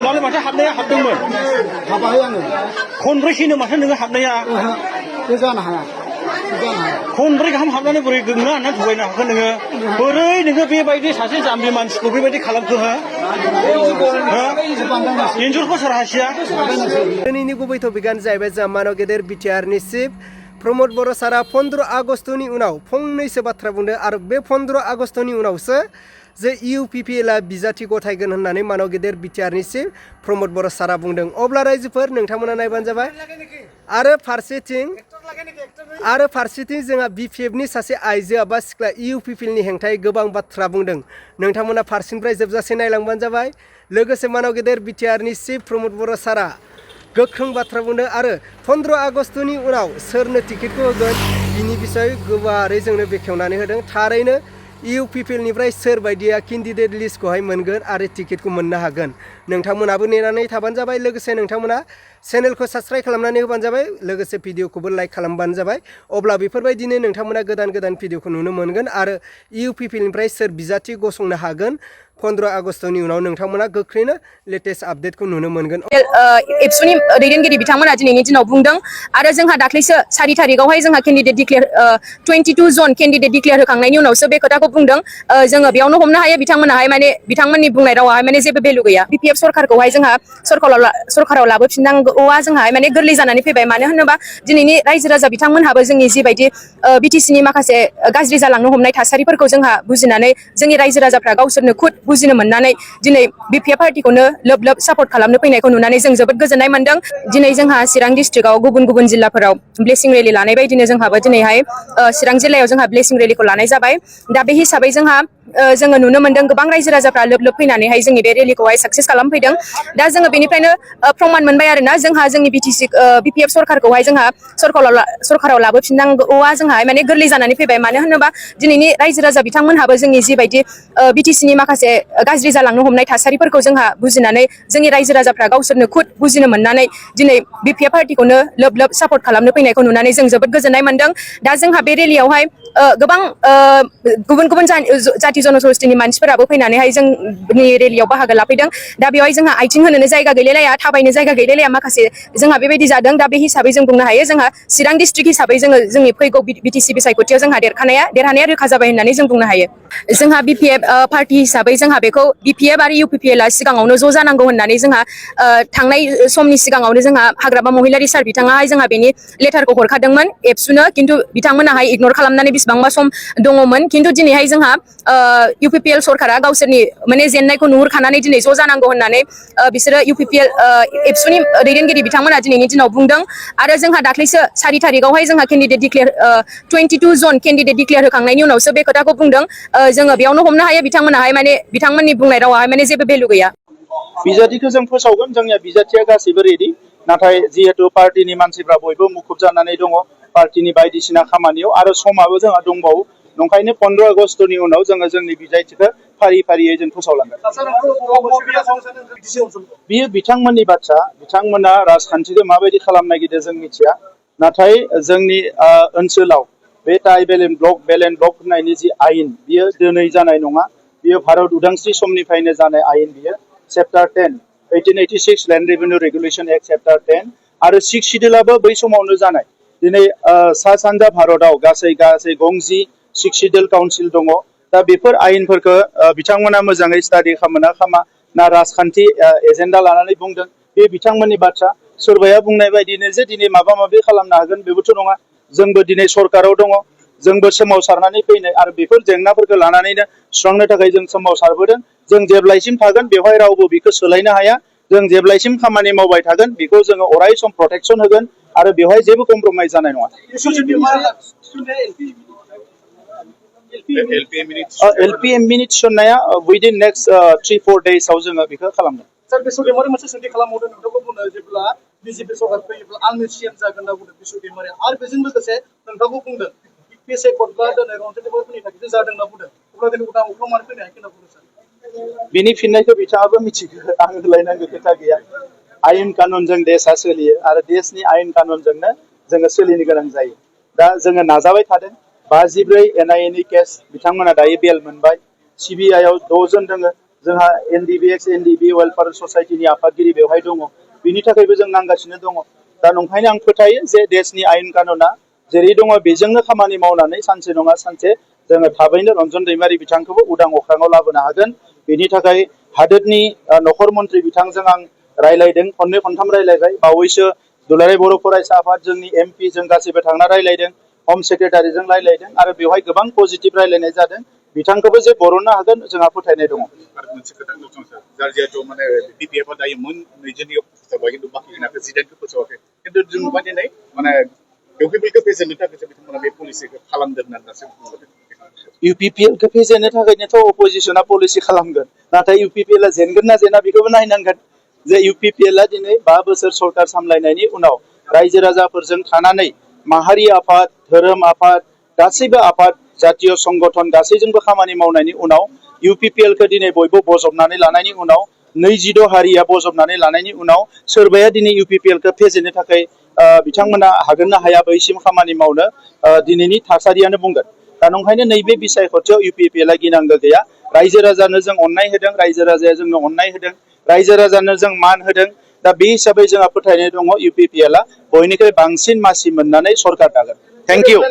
मालाय माथो हाबनाया हाबदोंमोन हाबाय आङो खनब्रैसैनो माथो नोङो हाबनाया बे जानो हाया खनब्रै गाहाम हाबनानै बोरै गोमनो हाना थगायनो हाखो नोङो बोरै नोङो बेबायदि सासे जाम्बि मानसिखौ बेबायदि खालामखो हो इन्जुरखौ सोर हासिया दिनैनि गुबै टपिकआनो जाहैबाय जोंहा मानव गेदेर बिटिआरनि चिफ प्रमद बर' सारा 15 आगस्टनि उनाव फंनैसो बाथ्रा बुंदों आरो बे 15 आगस्टनि उनावसो जे इउपिपिएलआ बिजाथि गथायगोन होननानै मानव गेदेर बिटिआरनि चिफ प्रमद बर' सारा बुंदों। अब्ला रायजोफोर नोंथांमोना नायबानो जाबाय आरो फारसेथिं जोंहा बिपिएफनि सासे आइजोआ बा सिख्ला इउपिपिएलनि हेंथायै गोबां बाथ्रा बुंदों। नोंथांमोना फारसेनिफ्राय जोबजासे नायलांबानो जाबाय। लोगोसे मानव गेदेर बिटिआरनि चिफ प्रमद बर' सारा गोख्रों बाथ्रा बुंदों आरो 15 आगस्टनि उनाव सोरनो टिकेटखौ होगोन बिनि बिसय गुवारै जोंनो बेखेवनानै होदों। थारैनो इउपिपिएलनिफ्राय सोर बायदिया केन्डिडेट लिस्टखौहाय मोनगोन आरो टिकेटखौ मोननो हागोन नोंथांमोनाबो नेनानै थाबानो जाबाय। लोगोसे नोंथांमोना चेनेलखौ साबस्क्राइब खालामनानै होबानो जाबाय। लोगोसे भिडिअखौबो लाइक खालामबानो जाबाय। अब्ला बेफोरबायदिनो नोंथांमोना गोदान भिडिअखौ नुनो मोनगोन आरो इउपिपिएलनिफ्राय सोर बिजाथि गसंनो हागोन 15 आगस्टनि उनाव नोंथांमोना गोख्रैनो लेटेस्ट आपडेटखौ नुनो मोनगोन। एबसुनि दैदेनगिरि बिथांमोना दिनैनि दिनाव बुंदों आरो जोंहा दाख्लैसो 4 तारिखआवहाय जोंहा केन्डिडेट डिक्लेयार 22 जन केन्डिडेट डिक्लेयार होखांनायनि उनावसो बे खोथाखौ बुंदों। जोङो बेयावनो हमनो हायो बिथांमोनाहाय माने बिथांमोननि बुंनाय रावाहाय माने जेबो भेलु गैया। बिपिएफ सरकारखौहाय जोंहा सरकाराव लाबोफिननांगौआ जोंहाय माने गोरलै जानानै फैबाय। मानो होनोबा दिनैनि रायजो राजा बिथांमोनहाबो जोंनि जिबायदि बिटिसिनि माखासे गाज्रि जालांनो हमनाय थासारिफोरखौ जोंहा बुजिनानै जोंनि रायजो राजाफ्रा गावसोरनो खुद बुजिनो मोननानै दिनै बिपिएफ पार्टिखौनो लोब सापर्ट खालामनो फैनायखौ नुनानै जों जोबोद गोजोननाय मोनदों। दिनै जोंहा चिरां डिस्ट्रिक्टआव गुबुन जिल्लाफोराव ब्लेसिं रेलि लानाय बायदिनो जोंहाबो दिनैहाय चिरां जिल्लायाव जोंहा ब्लेसिं रेलिखौ लानाय जाबाय। दा बे हिसाबै जोङो नुनो मोनदों गोबां रायजो राजाफ्रा लोब फैनानैहाय जोंनि बे रेलिखौहाय साक्सेस खालामफैदों। दा जोङो बेनिफ्रायनो प्रमान मोनबाय आरोना जोंहा जोंनि बिपिएफ सरकारखौहाय जोंहा सरकाराव लाबोफिननांगौआ जोंहा माने गोरलै जानानै फैबाय। मानो होनोबा दिनैनि रायजो राजा बिथांमोनहाबो जोंनि जिबायदि बिटिसिनि माखासे गाज्रि जालांनो हमनाय थासारिफोरखौ जोंहा बुजिनानै जोंनि रायजो राजाफ्रा गावसोरनो खुद बुजिनो मोननानै दिनै बिपिएफ पार्टिखौनो लोब सापर्ट खालामनो फैनायखौ नुनानै जों जोबोद गोजोननाय मोनदों। दा जोंहा बे रेलियावहाय गोबां गुबुन जाथि जनगोष्ठीनि मानसिफोराबो फैनानैहाय जोंनि रेलियाव बाहागो लाफैदों। दा बेवहाय जोंहा आथिं होनोनो जायगा गैलायलाया, थाबायनो जायगा गैलायलाया माखासे जोंहा बेबायदि जादों। दा बे हिसाबै जों बुंनो हायो जोंहा चिरां डिस्ट्रिक्ट हिसाबै जोङो जोंनि फैगौ बिटिसि बिसायख'थियाव जोंहा देरहानाया रोखा जाबाय होननानै जों बुंनो हायो। जोंहा बिपिएफ पार्टि हिसाबै जोंहा बेखौ बिपिएफ आरो इउपिपिएलआ सिगाङावनो ज' जानांगौ होननानै जोंहा थांनाय समनि सिगाङावनो जोंहा हाग्रामा महिलारि सार बिथाङाहाय जोंहा बेनि लेटारखौ हरखादोंमोन एबसुनो। खिन्थु बिथांमोनाहाय इगनर खालामनानै बेसेबांबा सम दङमोन। खिन्थु दिनैहाय जोंहा इउपिपिएल सरकारा गावसोरनि माने जेननायखौ नुहुरखानानै दिनै ज' जानांगौ होननानै बिसोरो इउपिपिएल एबसुनि दैदेनगिरि बिथांमोना दिनैनि दिनाव बुंदों। आरो जोंहा दाख्लैसो 4 तारिखआवहाय जोंहा केन्डिडेट डिक्लेयार 22 जन केन्डिडेट डिक्लेयार होखांनायनि उनावसो बे खोथाखौ बुंदों। जोङो बेयावनो हमनो हायो बिथांमोनाहाय माने बिथांमोननि बुंनाय रावाहाय माने जेबो भेलु गैया। बिजाथिखौ जों फोसावगोन, जोंनिया बिजाथिया गासैबो रेडि। नाथाय जिहेतु पार्टिनि मानसिफ्रा बयबो मुखुब जानानै दङ पार्टिनि बायदिसिना खामानियाव आरो समाबो जोंहा दंबावो। नंखायनो 15 आगस्टनि उनाव जोङो जोंनि बिजाथिखौ फारियै जों फोसावलांगोन। बियो बिथांमोननि बाथ्रा, बिथांमोना राजखान्थिखौ माबायदि खालामनो नागिरदों जों मिथिया। नाथाय जोंनि ओनसोलाव बे ट्राइबेल ब्लक होननायनि जि आयेन बियो दिनै जानाय नङा। बियो भारत उदांस्रि समनिफ्रायनो जानाय आयेन। बियो chapter 10 1886 land revenue regulation act chapter 10 आरो 6 शिड्यूलाबो बै समावनो जानाय। दिनै सा सानजा भारतआव गासै 6 शिड्यूल काउन्सिल दङ। दा बेफोर आयेनफोरखौ बिथांमोना मोजाङै स्टाडि खालामा ना राजखान्थि एजेन्डा लानानै बुंदों बे बिथांमोननि बाथ्रा। सोरबाया बुंनाय बायदिनो जे दिनै माबा माबि खालामनो हागोन बेबोथ' नङा। जोंबो दिनै सरकाराव दङ, जोंबो सोमावसारनानै फैनाय आरो बेफोर जेंनाफोरखौ लानानैनो सुस्रांनो थाखाय जों सोमावसारबोदों। जों जेब्लायसिम थागोन बेवहाय रावबो बेखौ सोलायनो हाया। जों जेब्लायसिम खामानि मावबाय थागोन बेखौ जोङो अराय सम प्रटेक्सन होगोन आरो बेवहाय जेबो कमप्रमाइज जानाय नङा। एलपिएम मिनिट थिसननाया उइदिन नेक्स्ट 3-4 डेजआव जोङो बेखौ खालामगोन। सार बे सुदेमारि मोनसे सोंथि खालामबावदों नोंथांखौ बुंनो जेब्ला बिजेपि सरकार फैयोब्ला आंनो सिएम जागोन होनना बुंदों बे सुदेमारिया आरो बेजों लोगोसे नोंथांखौ बुंदों बिसायख'थिबा दिनै रन्जित बर'फोरनि थाखाय जादों होनना बुंदों। अब्ला दिनै उदां मानो फैनो हायाखै होनना बुंदों सार? बिनि फिननायखौ बिथाङाबो मिथिगौ, आं होलायनांगौ खोथा गैया। आयेन कानुनजों देशआ सोलियो आरो देशनि आयेन कानुनजोंनो जोङो सोलिनो गोनां जायो। दा जोङो नाजाबाय थादों। 54 एनआइएनि केस बिथांमोना दायो बेल मोनबाय। सिबिआइआव 6 जन दङ। जोंहा NDBX NDB वेलफेयार ससाइटिनि आफादगिरि बेवहाय दङ बिनि थाखायबो जों नांगासिनो दङ दा नंखायनो आं फोथायो जे देशनि आयेन कानुना जेरै दङ बेजोंनो खामानि मावनानै सानसे नङा सानसे जोङो थाबैनो रन्जन दैमारि बिथांखौबो उदां अख्राङाव लाबोनो हागोन बेनि थाखाय हादोरनि नखर मन्त्रि बिथांजों आं रायलायदों खननै खनथाम रायलायबाय बावैसो दुलाराय बर' फरायसा आफाद जोंनि MP जों गासैबो थांना रायलायदों हम सेक्रेटारिजों रायलायदों आरो बेवहाय गोबां पजिटिभ रायलायनाय जादों बिथांखौबो जे बरननो हागोन जोंहा फोथायनाय दङ आरो मोनसे खोथा दं सार जाय जिहेतु माने BPF आ दायो मोन 20 फोसावबाय खिन्थु बाखि होनाखै 18 फोसावाखै खिन्थु जों नुबाय दिनै माने इउपिपिएलखौ फेजेननो थाखायसो बिथांमोना बे पलिसिखौ खालामदों होननानै दासो बुंदों UPPLखौ फेजेननो थाखायनोथ' अपोजिसना पलिसि खालामगोन नाथाय UPPLआ जेनगोन ना जेना बेखौबो नायनांगोन जे UPPLआ दिनै 5 बोसोर सरकार सामलायनायनि उनाव रायजो राजाफोरजों थानानै माहारि आफाद धोरोम आफाद गासैबो आफाद जातीय संगठन गासैजोंबो खामानि मावनायनि उनाव UPPLखौ दिनै बयबो बजबनानै लानायनि उनाव 26 हारिया बजबनानै लानायनि उनाव सोरबाया दिनै UPPLखौ फेजेननो थाखाय बिथांमोना हागोन ना हाया बैसिम खामानि मावनो दिनैनि थासारियानो बुंगोन दा नंखायनो नैबे बिसायख'थियाव UPPLआ गिनांगौ गैया रायजो राजानो जों अननाय होदों रायजो राजाया जोंनो अननाय होदों रायजो राजानो जों मान होदों दा बे हिसाबै जोंहा फोथायनाय दङ UPPLआ बयनिख्रुइ बांसिन मासि मोननानै सरकार दागोन थेंक इउ